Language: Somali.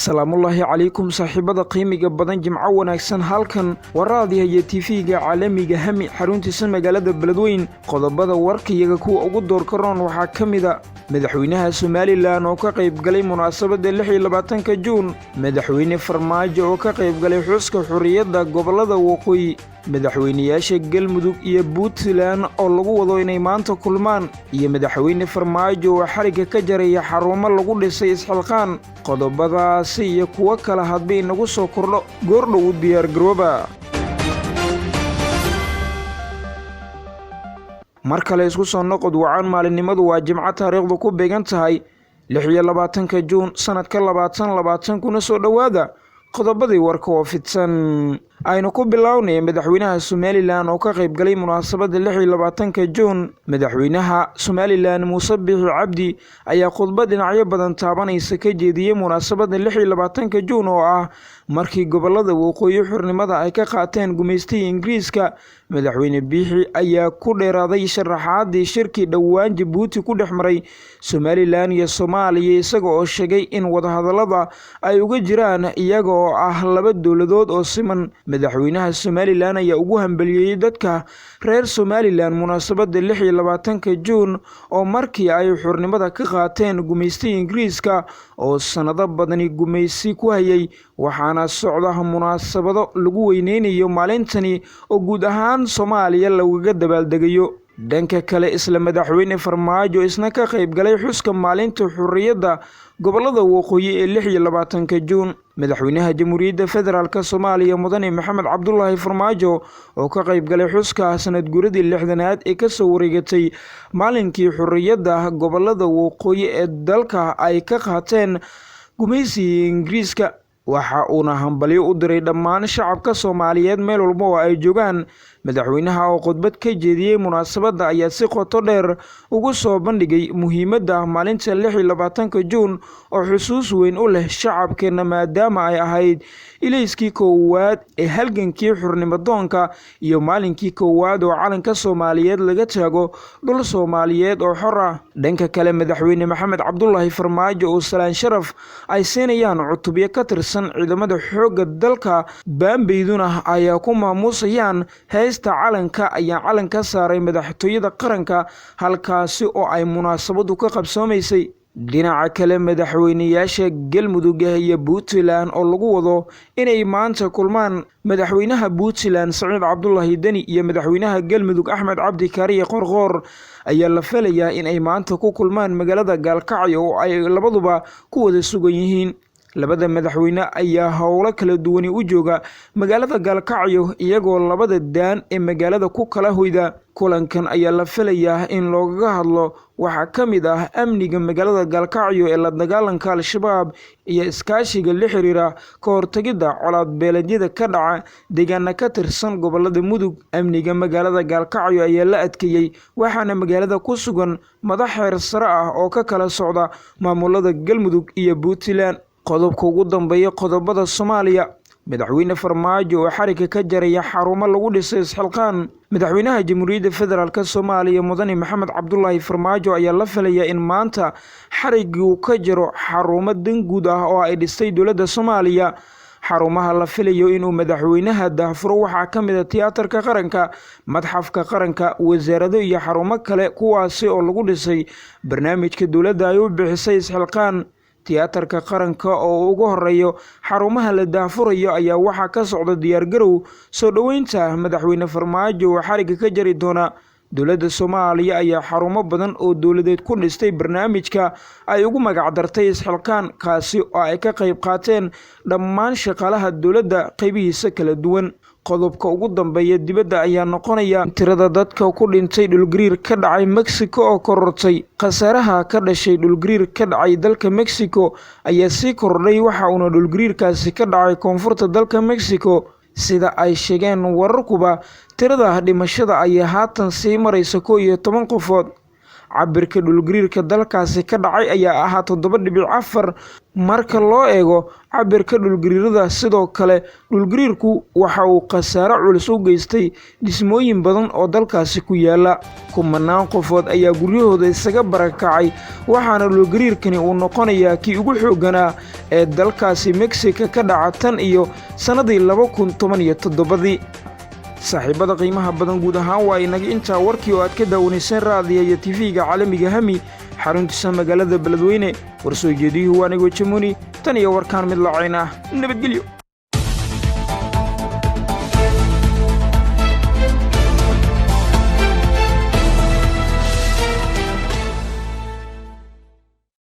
Salaamullaahi calaykum, saaxiibada qiimiga badan, jimco wanaagsan. Halkan waa raadiyaha TV-ga caalamiga Hami, xaruntiisa magaalada Beledweyn. Qodobada warkayaga kuwa ugu doorka roon waxaa ka mida madaxweynaha Somaliland oo ka qayb galay munaasabadda 26-ka Juun, madaxweyne Farmaajo oo ka qayb galay xuska xorriyadda gobollada Waqooyi, madaxweynayaasha Galmudug iyo Puntland oo lagu wado inay maanta kulmaan, iyo madaxweyne Farmaajo oo xarigga ka jaraya xarumo lagu dhisay isxilqaan. Qodobadaasi iyo kuwo kale hadba inagu soo kordho goordhow u diyaargarooba. Mar kale isku soo noqod wacan. Maalinimadu waa Jimco, taariikhdu ku beegan tahay 26-ka Juun sanadka 2020. Kuna soo dhowaada qodobadii warka oo fidsan. Aynu ku bilownay madaxweynaha Somaliland oo ka qayb galay munaasabadda 26-ka Juun. Madaxweynaha Somaliland Muuse Biixi Cabdi ayaa khudbad dhinacyo badan taabanaysa ka jeediyey munaasabadda 26-ka Juun, oo ah markii gobolada Waqooyi xornimada ay ka qaateen gumaystihii Ingiriiska. Madaxweyne Biixi ayaa ku dheeraaday sharaxaadii shirkii dhowaan Jabuuti ku dhex maray Somaliland iyo Soomaaliya, isaga oo sheegay in wadahadalada ay uga jiraan iyaga oo ah laba dowladood oo siman. Madaxweynaha Somaliland ayaa ugu hambeliyey dadka reer Somaliland munaasabadda 26-ka Juun, oo markii ay xornimada ka qaateen gumaystihii Ingiriiska oo sanado badani gumaysi ku hayay. Waxaana socda munaasabado lagu weyneynayo maalintani oo guud ahaan Soomaaliya lagaga dabaaldegayo. Dhanka kale, isla madaxweyne Farmaajo isna ka qayb galay xuska maalinta xorriyadda gobolada Waqooyi ee 26-ka Juun. Madaxweynaha Jamhuuriyadda Federaalk Soomaaliya, mudane Maxamed Cabdulaahi Farmaajo, oo ka qayb galay xuska sanad guuradii 60aad ee kasoo wareegatay maalinkii xorriyadda gobolada Waqooyi ee dalka ay ka qaateen gumaysigii Ingiriiska, waxa uuna hambalyo u diray dhammaan shacabka Soomaaliyeed meel walba oo ay joogaan. Madaxweynaha oo khudbad ka jeediyey munaasabadda ayaa si qoto dheer ugu soo bandhigay muhiimadda maalinta 26-ka Juun, oo xusuus weyn u leh shacabkeenna, maadaama ay ahayd ilayskii koowaad ee halgankii xornimadoonka iyo maalinkii koowaad oo calanka Soomaaliyeed laga taago dhul Soomaaliyeed oo xor ah. Dhanka kale, madaxweyne Maxamed Cabdulaahi Farmaajo oo salaan sharaf ay siinayaan cutubyo ka tirsan ciidamada xoogga dalka, baambeyduna ayaa ku maamuusayaan heesta calanka, ayaa calan ka saaray madaxtooyada qaranka, halkaasi oo ay munaasabadu ka qabsoomaysay. Dhinaca kale, madaxweynayaasha Galmudug iyo Puntland oo lagu wado inay maanta kulmaan. Madaxweynaha Puntland Saciid Cabdulaahi Deni iyo madaxweynaha Galmudug Axmed Cabdi Kaariye Qorqoor ayaa la filayaa in ay maanta ku kulmaan magaalada Gaalkacyo, oo ay labaduba ku wada sugan yihiin. Labada madaxweyne ayaa howlo kala duwani u jooga magaalada Gaalkacyo, iyagoo labada daan ee magaalada ku kala hoyda. Kulankan ayaa la filayaa in loogaga hadlo waxaa ka mid ah amniga magaalada Gaalkacyo ee la dagaalanka Al-Shabaab iyo iskaashiga la xiriira ka hortagidda colaad beeleedyada ka dhaca deegaana ka tirsan gobolada Mudug. Amniga magaalada Gaalkacyo ayaa la adkeeyey, waxaana magaalada ku sugan madax xeer sare ah oo ka kala socda maamulada Galmudug iyo Puntland. Qodobka ugu dambeeya qodobada Soomaaliya: madaxweyne Farmaajo oo xarigga ka jaraya xarumo lagu dhisay isxilqaan. Madaxweynaha Jamhuuriyadda Federaalk Soomaaliya, mudane Maxamed Cabdulaahi Farmaajo, ayaa la filaya in maanta xarigguu ka jaro xarumo danguud ah oo ay dhistay dowladda Soomaaliya. Xarumaha la filayo inuu madaxweynaha daahfuro waxaa ka mid a Tiyaatarka Qaranka, Madxafka Qaranka, wasaarado iyo xarumo kale, kuwaasi oo lagu dhisay barnaamijka dowladda ay u bixisay Isxilqaan. Tiyaatarka Qaranka oo ugu horeeyo xarumaha la daahfurayo ayaa waxaa ka socda diyaargarow soo dhoweynta madaxweyne Farmaajo oo xarigga ka jari doona. Dowladda Soomaaliya ayaa xarumo badan oo dowladeed ku dhistay barnaamijka ay ugu magacdartay Isxilqaan, kaasi oo ay ka qayb qaateen dhammaan shaqaalaha dowladda qaybihiisa kala duwan. Qodobka ugu dambeeya dibadda ayaa noqonaya tirada dadka ku dhintay dhulgariir ka dhacay Mexico oo korortay. Khasaaraha ka dhashay dhulgariir ka dhacay dalka Mexico ayaa sii kordhay, waxa uuna dhulgariirkaasi ka dhacay koonfurta dalka Mexico. Sida ay sheegeen wararkuba, tirada dhimashada ayaa haatan sii maraysa 11 qofood. Cabirka dhulgariirka dalkaasi ka dhacay ayaa ahaa 7.4 marka loo eego cabirka dhulgariirada. Sidoo kale dhulgariirku waxa uu khasaare culus u geystay dhismooyin badan oo dalkaasi ku yaala. Kumanaan qofood ayaa guryahooda isaga barakacay, waxaana dhulgariirkani uu noqonayaa kii ugu xoogganaa ee dalkaasi Mexico ka dhaca tan iyo sannadii 2017-dii. Saaxiibada qiimaha badan, guud ahaan waa inaga intaa warkii oo aad ka daawanayseen raadiya iyo TV-ga caalamiga Hami, xaruntiisa magaalada Beledweyne. Warsoo jeediyuhu waa anigoo Jamuni. Tan iyo warkaan mid lacayn ah, nabadgelyo.